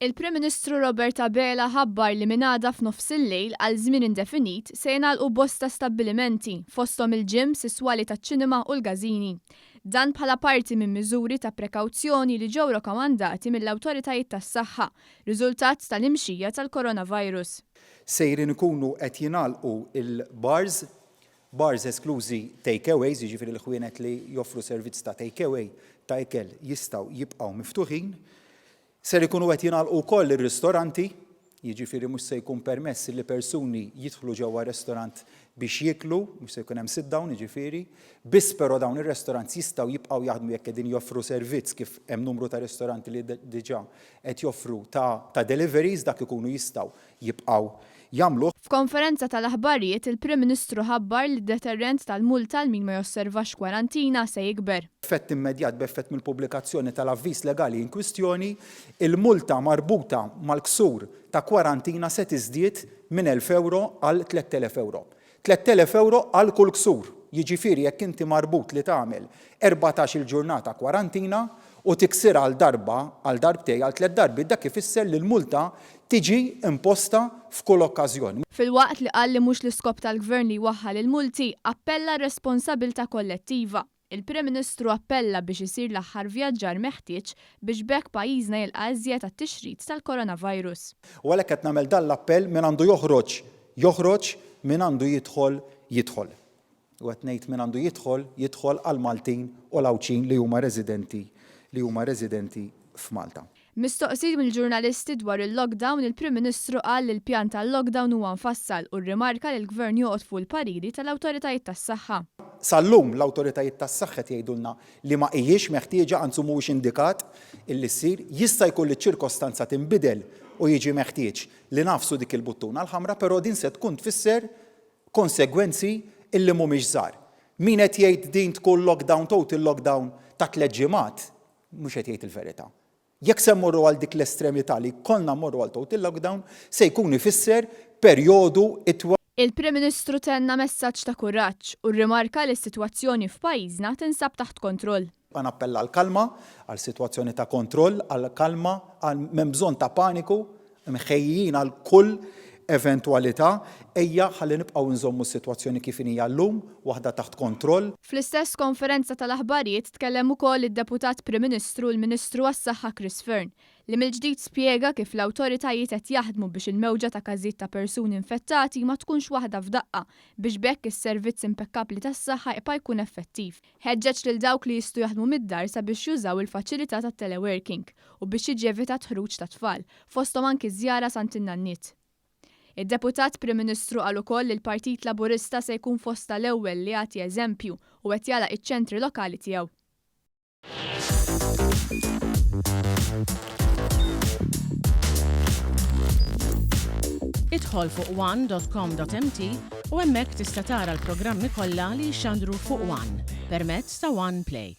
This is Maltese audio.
Il-Prim Ministru Robert Abela ħabbar li minn għada f'nofsillejl għal żmien indefinit se jingħalqu bosta stabbilimenti, fosthom il-gyms, is-swali taċ-ċinema u l-każini. Dan bħala parti minn miżuri ta' prekawzjoni li ġew rokomandati mill-awtoritajiet tas-saħħa, riżultat tal-imxija tal-coronavirus. Sejrin ikunu qed jingħalqu l-bars, bars esklużi take-aways, jiġifieri l-ħwienet li joffru servizz ta' take-away ta' ikel jistgħu jibqgħu miftuħin. Ser ikunu qed jingħalqu wkoll ir-ristoranti, jiġifieri mhux se jkun permess li persuni jidħlu ġewwa restorant biex jieklu, mhux se jkun hemm sit down jiġifieri. Biss però dawn ir-restorants jistgħu jibqgħu jaħdmu jekk qegħdin joffru servizz kif hemm numru ta' ristoranti li diġà qed joffru ta' deliveries, dak ikunu jistgħu jibqgħu jagħmluh. F'konferenza tal-aħbarijiet, il-Prim Ministru ħabbar li d-deterrent tal-multa għal min ma josservax kwarantina se jikber. Effett immedjat b'effett mill-pubblikazzjoni tal-avviż legali inkwistjoni, il-multa marbuta mal-ksur ta' kwarantina se tiżdied minn 1,000 ewro għal 3,000 ewro. 3,000 ewro għal kull ksur, jiġifieri jekk inti marbut li tagħmel 14-il ġurnata kwarantina u tiksirha għal darba, għal darbtejn, għal tlett darbiet dak ifisser li l-multa tiġi imposta f'kull okkażjoni. Filwaqt li qal li mhux l-iskop tal-Gvern li jwaħħal il-multi, appella għar-responsabilità kollettiva. Il-Prim Ministru appella biex isir l-aħħar vjaġġar meħtieġ biex b'hekk pajjiżna jilqa' iżjed għat-tixrid tal-coronavirus. U għalhekk qed nagħmel dan l-appell min għandu joħroġ, joħroġ, min għandu jidħol, jidħol. U qed ngħid min għandu jidħol, jidħol għall-Maltin u l-Għawdxin li huma residenti li huma residenti f'Malta. Mistoqsi mill-ġurnalisti dwar il-lockdown, il-Prim Ministru qal li l-pjan tal-lockdown huwa mfassal u rrimarka li l-Gvern joqgħod fuq il-pariri tal-awtoritajiet tas-saħħa. Sal-lum l-awtoritajiet tas-saħħa qed jgħidulna li ma hijiex meħtieġa, anzi mhuwiex indikat illi ssir. Jista' jkun li ċ-ċirkostanza tinbidel u jiġi meħtieġ li nagħfsu dik il-buttuna l-ħamra, però din se tkun tfisser konsegwenzi illi mhumiex żgħar. Min qed jgħid din tkun lockdown, total lockdown ta' tlett ġimgħat, mhux qed jgħid il-verità. Jekk se mmorru għal dik l-estremità li jkollna mmorru għal total lockdown, se jkun ifisser perjodu itwal. Il-Prim Ministru tenna messaġġ ta' kuraġġ u rrimarka li s-sitwazzjoni f'pajjiżna tinsab taħt kontroll. Nibqa' nappella għall-kalma, għal sitwazzjoni ta' kontroll, għall-kalma, għal m'hemm bżonn ta' paniku, Mħejjijin għal kull eventwalità, ejja ħalli nibqgħu nżommu s-sitwazzjoni kif inhija llum, waħda taħt kontroll. Fl-istess konferenza tal-aħbarijiet tkellem ukoll id-Deputat Prim Ministru u l-Ministru għas-Saħħa Chris Fearne, li mill-ġdid spjega kif l-awtoritajiet qed jaħdmu biex il-mewġa ta' każijiet ta' persuni infettati ma tkunx waħda f'daqqa biex b'hekk is-servizz impekkabbli tas-saħħa jibqa' jkun effettiv. Ħeġġeġ lil dawk li jistgħu jaħdmu mid-dar sabiex jużaw il-faċilità tat-teleworking u biex jiġi evitat ħruġ ta' tfal, fosthom anki żjara s'għand in-nanniet. Id-Deputat Prim Ministru qal ukoll li l-Partit Laburista se jkun fost tal-ewwel li jagħti eżempju u qed jagħlaq iċ-ċentri lokali tiegħu. Idħol fuq one.com.mt u hemmhekk tista' tara l-programmi kollha li jixxandru fuq One permezz ta' One Play.